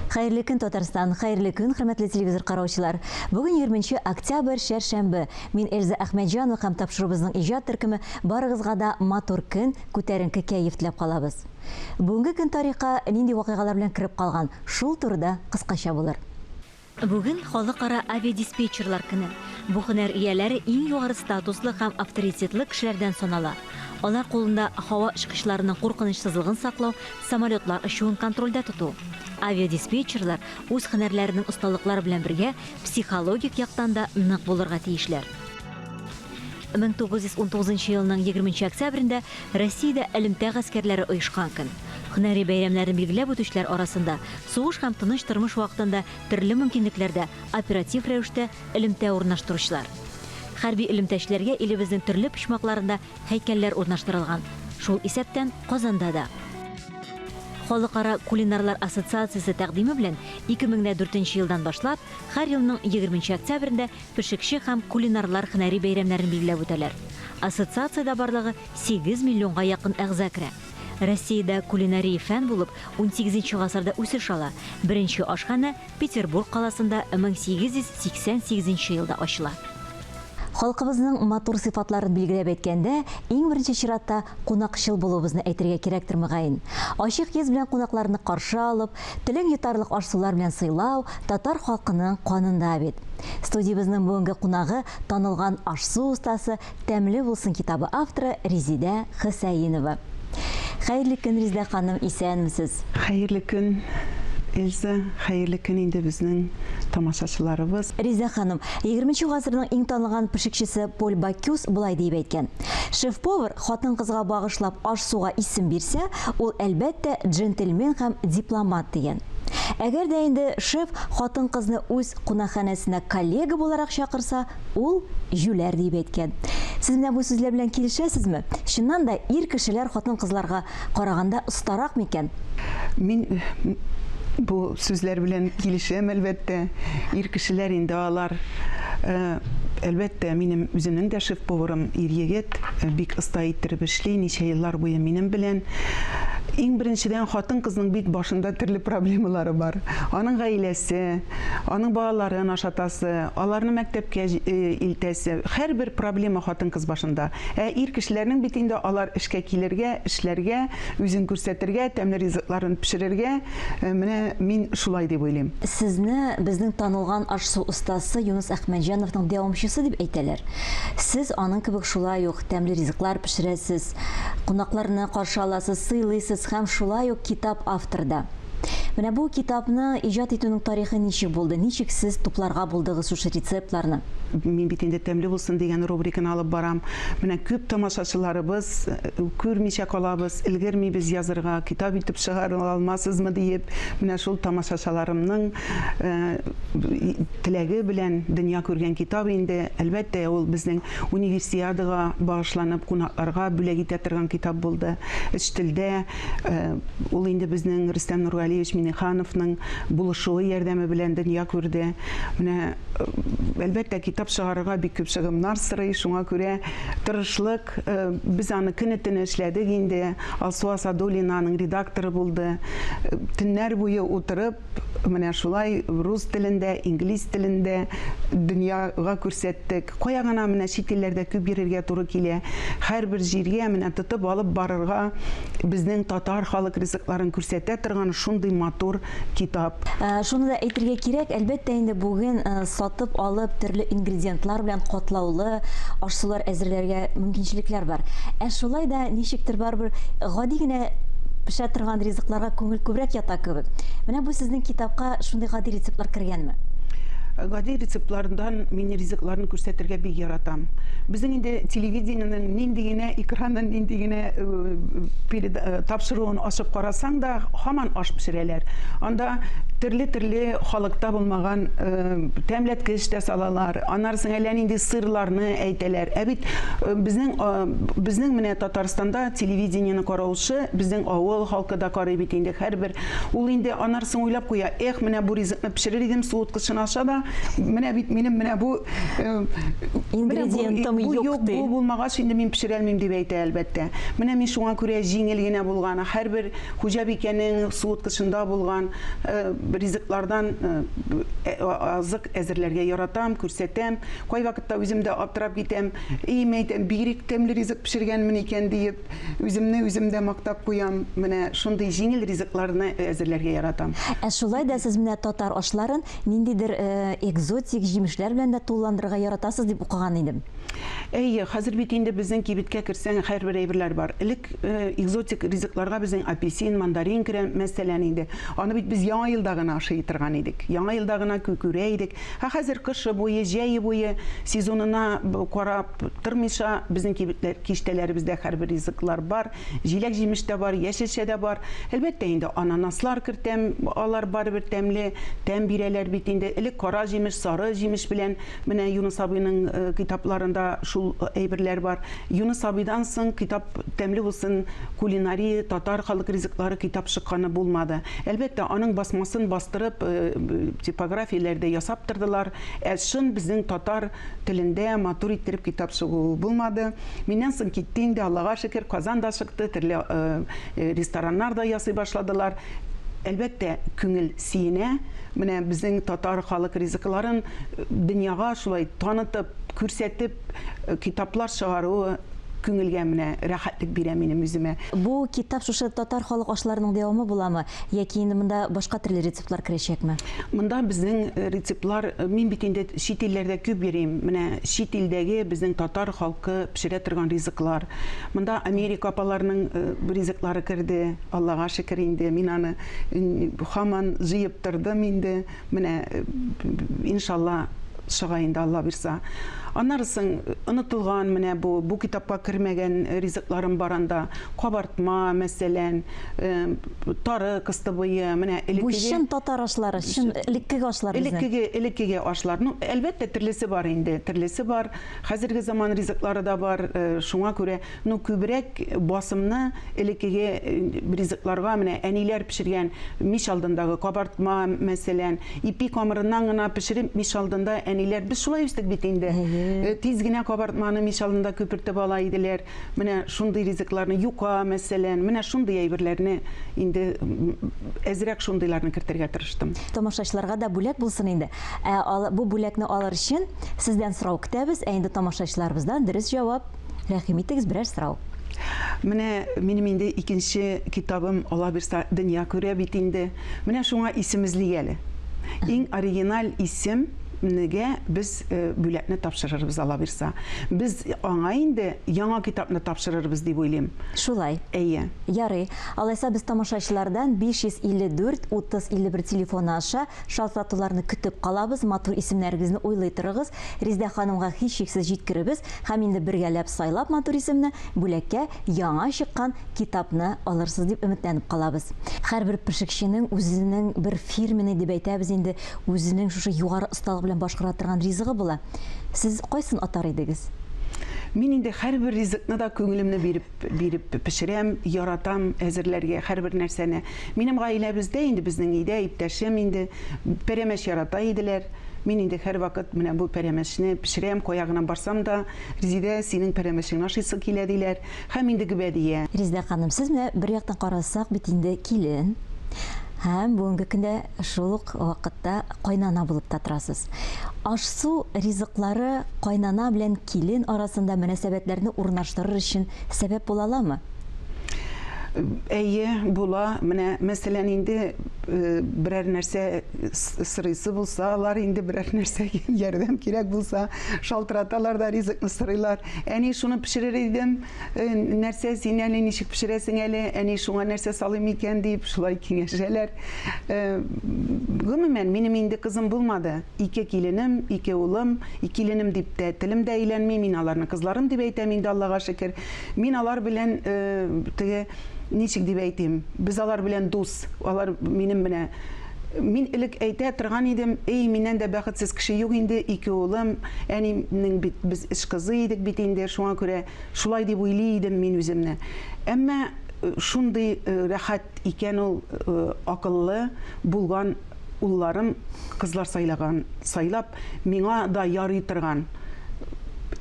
Хәерле көн, Татарстан! Хәерле көн, хөрмәтле телевизор караучылар! Бүген 20 октябрь, чәршәмбе. Мин Эльза Әхмәтҗанова һәм тапшыруыбызның иҗат төркеме барыгызга да матур көн, күтәренке кәеф теләп калабыз. Бүгенге көн тарихка нинди вакыйгалар белән кереп калган, шул турыда кыскача булыр. Бүген Халыкара авиадиспетчерлар көне. Бу һөнәр ияләре иң югары статуслы һәм авторитетлы кешеләрдән санала. Алар кулында һава очкычларының куркынычсызлыгын саклау, самолетлар очуын контрольдә тоту. Авиадиспетчерлар үз һөнәрләренең осталыклары белән бергә психологик яктан да нык булырга тиешләр. 1919 елның 20 нче октябрендә Россиядә элемтә гаскәрләре оешкан көн. Һөнәри бәйрәмнәрне билгеләп үтүчеләр арасында сугыш һәм тыныч тормыш вакытында төрле мөмкинлекләрдә оператив рәвештә элемтә урнаштыручылар. Хәрби элемтәчеләргә илебезнең төрле почмакларында һәйкәлләр урнаштырылган, шул исәптән Казанда да. Халыкара кулинарлар ассоциациясе тәкъдиме белән 2004 нче елдан башлап, һәр елның 20 нче октябрендә Пешекче һәм кулинарлар һөнәри бәйрәмнәрен билгеләп үтәләр. Ассоциациядә барлыгы 8 миллионга якын әгъза керә. Россиядә кулинария фән булып унсигезенче гасырда үсеш ала, беренче ашханә Петербург каласында 1888 нче елда ачыла. Халкыбызның матур сыйфатларын билгеләп әйткәндә, иң беренче чиратта кунакчыл булуыбызны әйтергә кирәктер, мөгаен. Ачык йөз белән кунакларны каршы алып, телең йотарлык аш-сулар белән сыйлау татар халкының канында бит. Студиябезнең бүгенге кунагы, танылган аш-су остасы, Тәмле булсын китабы авторы Резидә Хөсәенова. Хәерле көн, Резидә ханым, исәнмесез! Хәерле көн, Эльза, хәерле көн инде безнең тамашачыларыбыз. Резидә ханым, егерменче гасырның иң танылган пешекчесе Поль Бакюс болай диеп әйткән, Шеф-повар хатын-кызга багышлап аш-суга исем бирсә, ул, әлбәттә, джентельмен һәм дипломат, дигән. Әгәр дә инде шеф хатын-кызны үз кунакханәсенә коллега буларак чакырса, ул җүләр диеп әйткән. Сез менә бу сүзләр белән килешәсезме? Чыннан да ир кешеләр хатын-кызларга караганда остарак микән? Мин бу сүзләр белән килешәм, әлбәттә. Ир кешеләр инде алар, әлбәттә, минем үземнең дә шеф-поварым ир-егет, бик оста иттереп эшли, ничә еллар буе минем белән. Иң беренчедән, хатын-кызның бит башында төрле проблемалары бар. Аның гаиләсе, аның балаларын ашатасы, аларны мәктәпкә илтәсе. Һәрбер проблема хатын-кыз башында. Ә ир кешеләрнең бит инде алар эшкә килергә, эшләргә, үзен күрсәтергә, тәмле ризыкларын пешерергә. Менә мин шулай дип уйлыйм. Сезне безнең танылган аш-су остасы Юныс Әхмәтҗановның дәвамчысы дип әйтәләр. Сез аның кебек шулай ук тәмле ризыклар пешерәсез, кунакларны каршы аласыз, сыйлыйсыз һәм шулай ук китап авторы да. Менә бу китапны иҗат итүнең тарихы ничек булды? Ничек сез тупларга булдыгыз шушы рецептларны? Мин бит инде Тәмле булсын дигән рубриканы алып барам. Менә күп тамашачыларыбыз күрмичә калабыз, өлгермибез язырга, китап итеп чыгара алмасызмы диеп, менә шул тамашачаларымның теләге белән дөнья күргән китап инде. Әлбәттә, ул безнең Универсиадага багышланып кунакларга бүләк итә торган китап булды. Өч телдә. Ул инде безнең Рөстәм Нургалиевич Миңнехановның булышуы ярдәме белән дөнья күрде. Менә, әлбәттә, китап чыгарырга бик күп чыгымнар сорый, шуңа күрә тырышлык, без аны көне-төне эшләдек инде. Алсу Асадуллина аның редакторы булды. Төннәр буе утырып, менә шулай рус телендә, инглиз телендә дөньяга күрсәттек. Кая гына менә чит илләрдә күп йөрергә туры килә. Һәрбер җиргә менә тотып алып барырга безнең татар халык ризыкларын күрсәтә торган шундый матур китап. Шуны да әйтергә кирәк, әлбәттә инде бүген сатып алып төрле ингредиентлар белән катлаулы аш-сулар әзерләргә мөмкинчелекләр бар. Ә шулай да ничектер барыбер гади генә пешә торган ризыкларга күңел күбрәк ята кебек. Менә бу сезнең китапка шундый гади рецептлар кергәнме? Гади рецептлардан мин ризыкларны күрсәтергә бик яратам. Безнең инде телевидениенең нинди генә экранын, нинди генә э, тапшыруын ачып карасаң да, һаман аш пешерәләр. Анда төрле-төрле халыкта булмаган э, тәмләткеч тә салалар. Аннары соң әллә нинди сырларны әйтәләр. Ә бит э, безнең безнең менә Татарстанда телевидениене караучы безнең авыл халкы да карый бит инде һәрбер. Ул инде аннары соң уйлап куя, эх, менә бу ризыкны пешерер идем, суыткычын ача да, Менә бит минем менә бу ингредиентым юк ди. Бу булмагач инде мин пешерә алмыйм дип әйтә, әлбәттә. Менә мин шуңа күрә җиңел генә булган, һәрбер хуҗабикәнең суыткычында булган ризыклардан азык әзерләргә яратам, күрсәтәм. Кайвакытта үзем дә аптырап китәм. И, мин әйтәм, бигрәк тәмле ризык пешергәнмен икән диеп, үземне үзем дә мактап куям. Менә шундый җиңел ризыкларны әзерләргә яратам. Ә шулай да сез менә татар ашларын ниндидер экзотик җимешләр белән дә тулыландырырга яратасыз дип укыган идем. Әйе, хәзер бит инде безнең кибеткә керсәң, һәрбер әйберләр бар. Элек экзотик ризыкларга безнең апельсин, мандарин керә, мәсәлән, инде. Аны бит без Яңа елда гына ашый торган идек. Яңа елда гына күрә идек. Ә хәзер кышы буе, җәе буе сезонына карап тормыйча, безнең кибетләр, киштәләребездә һәрбер ризыклар бар. Җиләк-җимеш тә бар, яшелчә дә бар. Әлбәттә инде, ананаслар кертәм, алар барыбер тәмле, тәм бирәләр бит инде. Элек кара җимеш, сары җимеш белән Менә Юныс абыйның китапларында шул әйберләр бар. Юныс абыйдан соң китап тәмле булсын, кулинария, татар халык ризыклары китап чыкканы булмады. Әлбәттә, аның басмасын бастырып, типографияләрдә ясап тордылар. Ә чын безнең татар телендә матур иттереп китап чыгуы булмады. Миннән соң китте инде, Аллага шөкер, Казан да чыкты, төрле рестораннар да ясый башладылар. Әлбәттә, күңел сөенә. Менә безнең татар халык ризыкларын дөньяга шулай танытып, күрсәтеп, китаплар чыгаруы күңелгә менә рәхәтлек бирә минем үземә. Бу китап шушы татар халык ашларының дәвамы буламы яки инде монда башка төрле рецептлар керәчәкме? Монда безнең рецептлар, мин бит инде чит илләрдә күп йөрим, менә чит илдәге безнең татар халкы пешерә торган ризыклар. Монда Америка апаларының ризыклары керде, Аллага шөкер инде, мин аны һаман җыеп тордым инде. Менә, иншалла, чыга инде, Алла бирса. Аннары соң онытылган менә бу, бу китапка кермәгән ризыкларым бар анда. Кабартма, мәсәлән, тары кыстыбые, менә элеккеге. Бу чын татар ашлары, чын элеккеге ашлар безнең. Элеккеге, элеккеге ашлар. Ну, әлбәттә, төрлесе бар инде, төрлесе бар. Хәзерге заман ризыклары да бар. Шуңа күрә, ну, күбрәк басымны элеккеге ризыкларга, менә әниләр пешергән мич алдындагы кабартма, мәсәлән, ипи камырыннан гына пешереп мич алдында әниләр, без шулай үстек бит инде. Тиз генә кабартманы мич алдында күпертеп ала иделәр. Менә шундый ризыкларны, юка, мәсәлән, менә шундый әйберләрне инде әзрәк шундыйларны кертергә тырыштым. Тамашачыларга да бүләк булсын инде. Ә бу бүләкне алыр өчен сездән сорау көтәбез, ә инде тамашачыларыбыздан дөрес җавап. Рәхим итегез, берәр сорау. Менә минем инде икенче китабым Алла бирса дөнья күрә бит инде. Менә шуңа исем эзлик әле. Иң оригиналь исем негә без бүләкне тапшырырбыз Алла бирса. Без аңа инде яңа китапны тапшырырбыз дип уйлыйм. Шулай. Әйе. Ярый. Алайса без тамашачылардан 554 30 51 телефоны аша Шалтыратуларны көтеп калабыз, матур исемнәрегезне уйлый торыгыз, Резидә ханымга һичшиксез җиткеребез һәм инде бергәләп сайлап матур исемне, бүләккә яңа чыккан китапны алырсыз дип өметләнеп калабыз. Һәрбер пешекченең үзенең бер фирменный дип әйтәбез инде, үзенең шушы югары осталык белән башкара торган ризыгы була. Сез кайсын атар идегез? Мин инде һәрбер ризыкны да күңелемне биреп биреп пешерәм, яратам әзерләргә һәрбер нәрсәне. Минем гаиләбездә инде, безнең өйдә иптәшем инде пәрәмәч ярата иделәр. Мин инде һәрвакыт менә бу пәрәмәчне пешерәм, кая гына барсам да, Резидә, синең пәрәмәчеңне ашыйсы килә, диләр. Һәм инде гөбәдия. Резидә ханым, сез менә бер яктан карасак бит инде килен һәм бүгенге көндә шул ук вакытта кайнана булып та торасыз. Аш-су ризыклары кайнана белән килен арасында мөнәсәбәтләрне урнаштырыр өчен сәбәп була аламы? Әйе, була. Менә, мәсәлән, инде берәр нәрсә сорыйсы булса, алар инде берәр нәрсәгә ярдәм кирәк булса, шалтыраталар да ризыкны сорыйлар. Әни, шуны пешерер идем, нәрсә син әле ничек пешерәсең әле, әни, шуңа нәрсә салыйм икән дип, шулай киңәшәләр. Гомумән, минем инде кызым булмады. Ике киленем, ике улым, киленем дип тә телем дә әйләнми, мин аларны кызларым дип әйтәм инде, Аллага шөкер. Мин алар белән теге, ничек дип әйтим, без алар белән дус. Алар минем менә, мин элек әйтә торган идем, эй, миннән дә бәхетсез кеше юк инде, ике улым, әнинең бит, без өч кызы идек бит инде, шуңа күрә шулай дип уйлый идем мин үземне. Әмма шундый рәхәт икән ул акыллы, булган. Улларым кызлар сайлаган, сайлап, миңа да ярый торган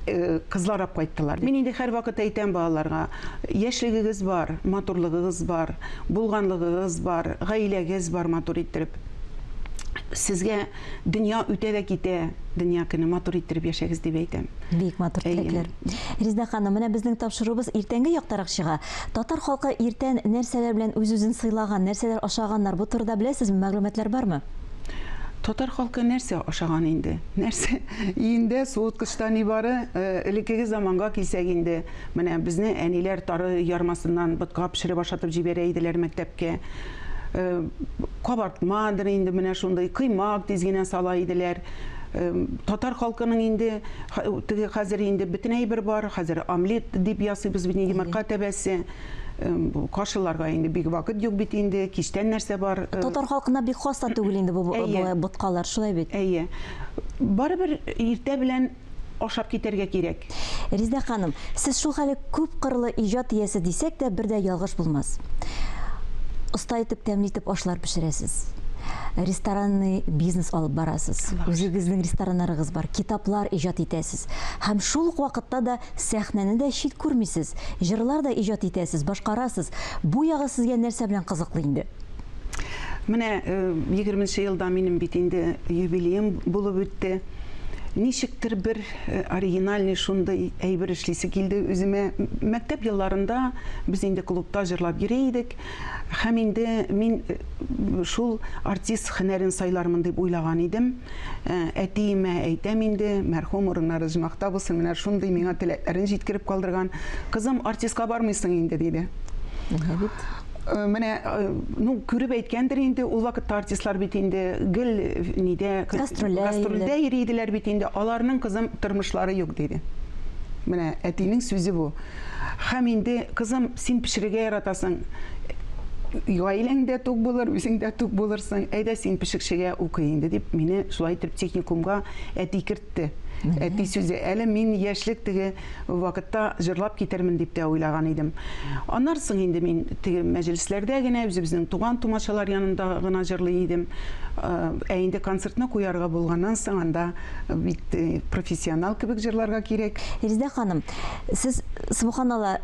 э, кызлар алып кайттылар. Мин инде һәрвакыт әйтәм балаларга, яшьлегегез бар, матурлыгыгыз бар, булганлыгыгыз бар, гаиләгез бар матур иттереп. Сезгә дөнья үтә дә китә, дөнья көне матур иттереп яшәгез дип әйтәм. Бик матур теләкләр. Резда ханым, менә безнең тапшыруыбыз иртәнге яктарак чыга. Татар халкы иртән нәрсәләр белән үз-үзен сыйлаган, нәрсәләр ашаганнар, бу турыда беләсезме, мәгълүматлар бармы? Татар халкы нәрсә ашаган инде? Нәрсә? Өендә суыткычта ни бары? Э, элеккеге заманга килсәк инде, менә безне әниләр тары ярмасыннан ботка пешереп ашатып җибәрә иделәр мәктәпкә. Э, кабартмадыр инде менә шундый, коймак тиз генә сала иделәр. Э, татар халкының инде Теге хәзер инде бөтен әйбер бар, хәзер омлет дип ясыйбыз бит, йомырка тәбәсе. Кашыларга инде бик вакыт юк бит инде, кичтән нәрсә бар. Татар халкына бик хас та түгел инде бу боткалар, шулай бит? Әйе. Барыбер иртә белән ашап китәргә кирәк. Резидә ханым, сез шул хәле күпкырлы иҗат иясе дисәк тә, бер дә ялгыш булмас. Оста итеп, тәмле итеп ашлар пешерәсез. Ресторанный бизнес алып барасыз. Үзегезнең рестораннарыгыз бар, китаплар иҗат итәсез. Һәм шул ук вакытта да сәхнәне дә чит күрмисез. Җырлар да иҗат итәсез, башкарасыз. Бу ягы сезгә нәрсә белән кызыклы инде? Менә 20 нче елда минем бит инде юбилеем булып үтте. Ничектер бер оригинальный шундый әйбер эшлисе килде үземә. Мәктәп елларында без инде клубта җырлап йөри идек. Һәм инде мин шул артист һөнәрен сайлармын дип уйлаган идем. Әтиемә әйтәм инде, мәрхүм урыннары оҗмахта булсын, менә шундый миңа теләкләрен җиткереп калдырган. Кызым, артистка бармыйсың инде, диде. Менә бит. Менә, ну, күреп әйткәндер инде, ул вакытта артистлар бит инде гел нидә, гастрольдә йөри иделәр бит инде, аларның, кызым, тормышлары юк, диде. Менә әтинең сүзе бу. Һәм инде, кызым, син пешерергә яратасың, гаиләң дә тук булыр, үзең дә тук булырсың, әйдә син пешекчегә укый инде, дип мине шулай итеп техникумга әти кертте. Әти сүзе, әле мин яшьлек теге вакытта җырлап китермен дип тә уйлаган идем. Аннан соң инде мин теге мәҗлесләрдә генә, үзебезнең туган-тумачалар янында гына җырлый идем. Ә инде концертны куярга булганнан соң анда бит профессионал кебек җырларга кирәк. Резидә ханым, Сез, субханалла,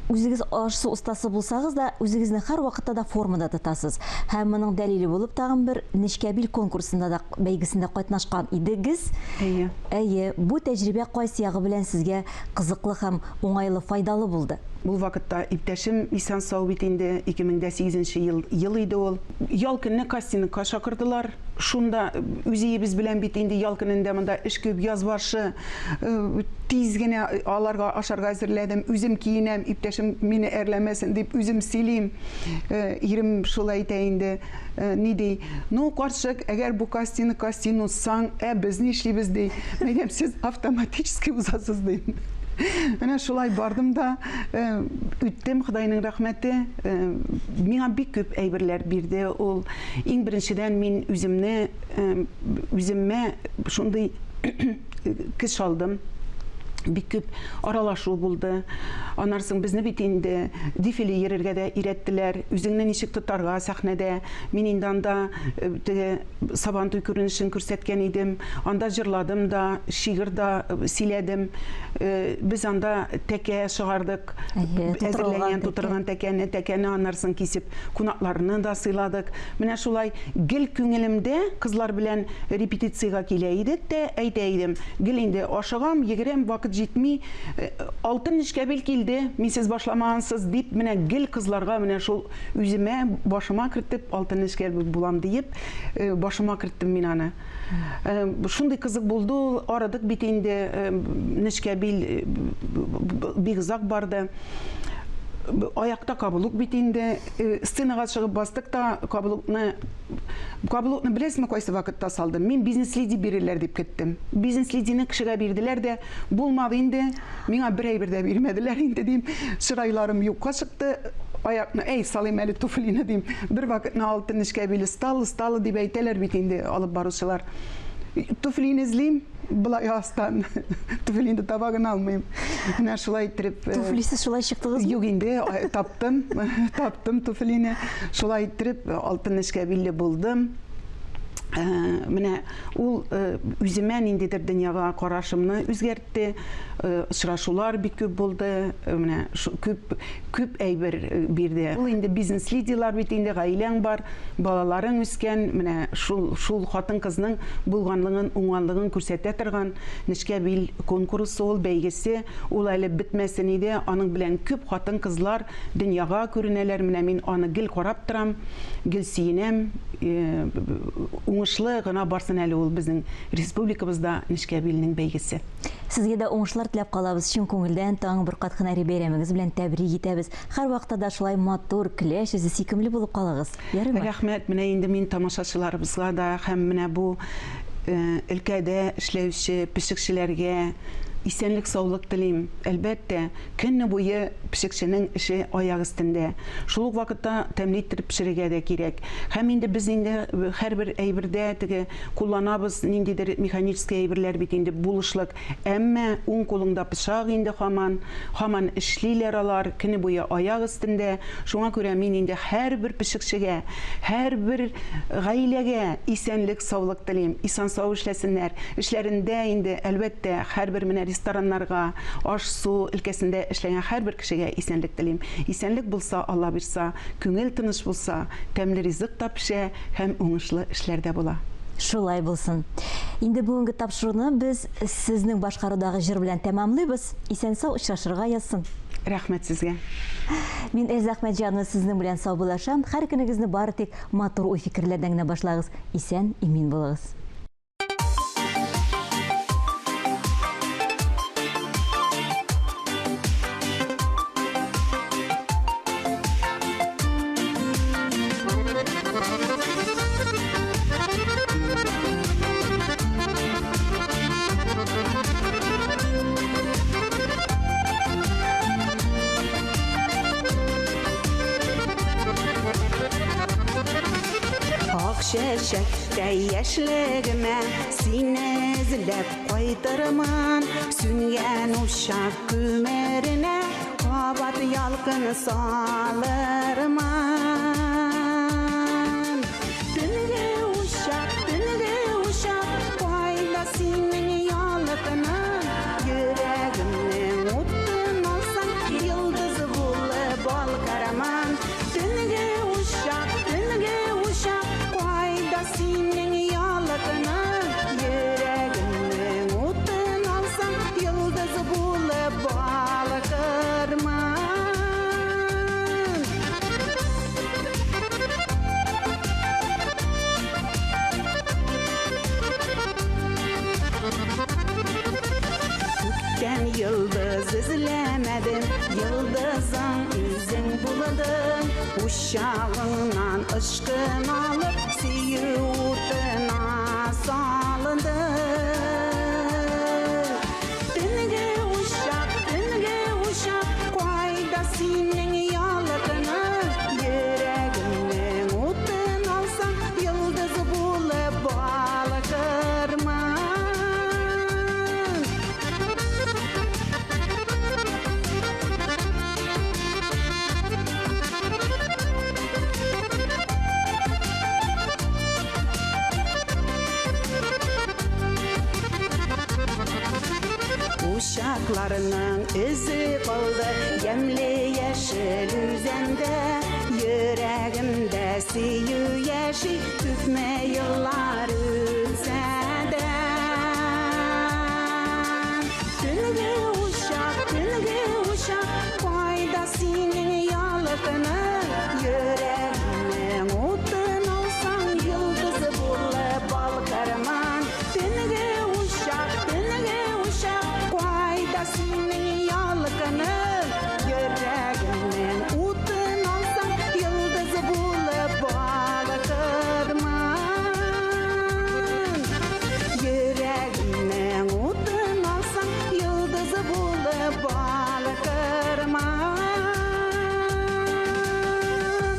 үзегез аш-су остасы булсагыз да, үзегезне һәрвакытта да формада тотасыз. Һәм моның дәлиле булып тагын бер Нечкәбил конкурсында да бәйгесендә катнашкан идегез. Әйе. Әйе, бу тәҗрибә кайсы ягы белән сезгә кызыклы һәм уңайлы, файдалы булды? Ул вакытта иптәшем исән-сау бит инде, 2008 нче ел, ел иде ул. Ял көнне кастингка чакырдылар. Шунда үз өебез белән бит инде ял көнендә монда эш күп, яз башы. Тиз генә аларга ашарга әзерләдем. Үзем киенәм, иптәшем мине әрләмәсен дип үзем сөйлим. Ирем шулай әйтә инде, ни ди, ну, карчык, әгәр бу кастинг кастинг узсаң, ә без нишлибез, ди. Мин әйтәм, сез автоматически узасыз, дим. Менә шулай бардым да, үттем, Ходайның рәхмәте. Миңа бик күп әйберләр бирде ул. Иң беренчедән мин үземне, үземә шундый көч алдым. Бик күп аралашу булды. Аннан соң безне бит инде дефиле йөрергә дә өйрәттеләр. Үзеңне ничек тотарга сәхнәдә. Мин инде анда э, теге Сабантуй күренешен күрсәткән идем. Анда җырладым да, шигырь дә э, сөйләдем. Э, без анда тәкә чыгардык. Әзерләгән, тутырган тәкәне, тәкәне аннан соң кисеп кунакларны да сыйладык. Менә шулай гел күңелемдә кызлар белән Репетициягә килә идек тә, әйтә идем, гел инде ашыгам, йөгерәм, вакыт җитми. Алтын нечкәбил килде, минсез башламагансыз, дип, менә гел кызларга менә шул үземә, башыма кертеп, алтын нечкәбил булам диеп, башыма керттем мин аны. Шундый кызык булды ул, арыдык бит инде, нечкәбил бик озак барды. Аякта каблук бит инде, сценага чыгып бастык та, каблукны Каблукны беләсезме, кайсы вакытта салдым? Мин бизнес-леди бирерләр дип көттем. Бизнес-ледины кешегә бирделәр дә, булмады инде, миңа бер әйбер дә бирмәделәр инде дим. Чырайларым юкка чыкты. Аякны, әй, салыйм әле туфлины дим. Бер вакытны алтын нечкә биле стало, стало дип әйтәләр бит инде алып баручылар. Туфлины эзлим, Болай астан туфлинде таба гына алмыйм. Менә шулай иттереп. Э, Туфлисез шулай чыктыгызмы? Юк инде, таптым, таптым туфлине. Шулай иттереп алтын нечкә билле булдым. Менә ул үземә ниндидер дөньяга карашымны үзгәртте. Очрашулар бик күп булды. Менә күп күп әйбер бирде. Ул инде бизнес-лидерлар бит инде, гаиләң бар, балаларың үскән, менә шул шул хатын-кызның булганлыгын, уңганлыгын күрсәтә торган Нечкә бил конкурсы ул, бәйгесе. Ул әле бетмәсен иде. Аның белән күп хатын-кызлар дөньяга күренәләр. Менә мин аны гел карап торам, гел сөенәм. Уңышлы гына барсын әле ул безнең республикабызда Нечкә билнең бәйгесе. Сезгә дә уңышлар теләп калабыз, чын күңелдән тагын бер кат һөнәри бәйрәмегез белән тәбрик итәбез. Һәрвакытта да шулай матур, көләч йөзле, сөйкемле булып калыгыз. Ярыймы? Рәхмәт, менә инде мин тамашачыларыбызга да һәм менә бу өлкәдә эшләүче пешекчеләргә исәнлек-саулык телим. Әлбәттә, Көне буе пешекченең эше аяк өстендә. Шул ук вакытта тәмле иттереп пешерергә дә кирәк. Һәм инде без инде һәрбер әйбердә теге кулланабыз ниндидер механический әйберләр бит инде булышлык. Әмма уң кулыңда пычак инде һаман, һаман эшлиләр алар, көне буе аяк өстендә. Шуңа күрә мин инде һәрбер пешекчегә, һәрбер гаиләгә исәнлек, саулык телим. Исән-сау эшләсеннәр. Эшләрендә инде, әлбәттә, һәрбер менә рестораннарга, аш-су өлкәсендә эшләгән һәрбер кешегә исәнлек телим. Исәнлек булса, Алла бирса, күңел тыныч булса, тәмле ризык та пешә һәм уңышлы эшләр дә була. Шулай булсын. Инде бүгенге тапшыруны без сезнең башкарудагы җыр белән тәмамлыйбыз. Исән-сау очрашырга язсын. Рәхмәт сезгә. Мин Эльза Әхмәтҗанова сезнең белән саубуллашам. Һәр көнегезне бары тик матур уй-фикерләрдән генә башлагыз. Исән, имин булыгыз. Ак чәчәктәй яшьлегемә сине эзләп кайтырмын. Сүнгән учак күмеренә кабат ялкын салырмын. Төнге учак, төнге учак, кайда синең ялкының? Йөрәгемнең утын алсаң, йолдыз булып балкарман. Төнге учак, төнге учак, кайда синең ялкының? Йөрәгемнең утын алсаң, йолдыз булып балкырман. Күктән йолдыз эзләмәдем, йолдызың үзең булдың. Учагыңнан ышкын алып, сөю утына салындың. Төнге учак, төнге учак, кайда синең ялкының? Йөрәгемнең утын алсаң, йолдыз булып балкырмын. Учакларының эзе калды ямьле яшел үзәндә. Йөрәгемдә сөю яши күпме ел.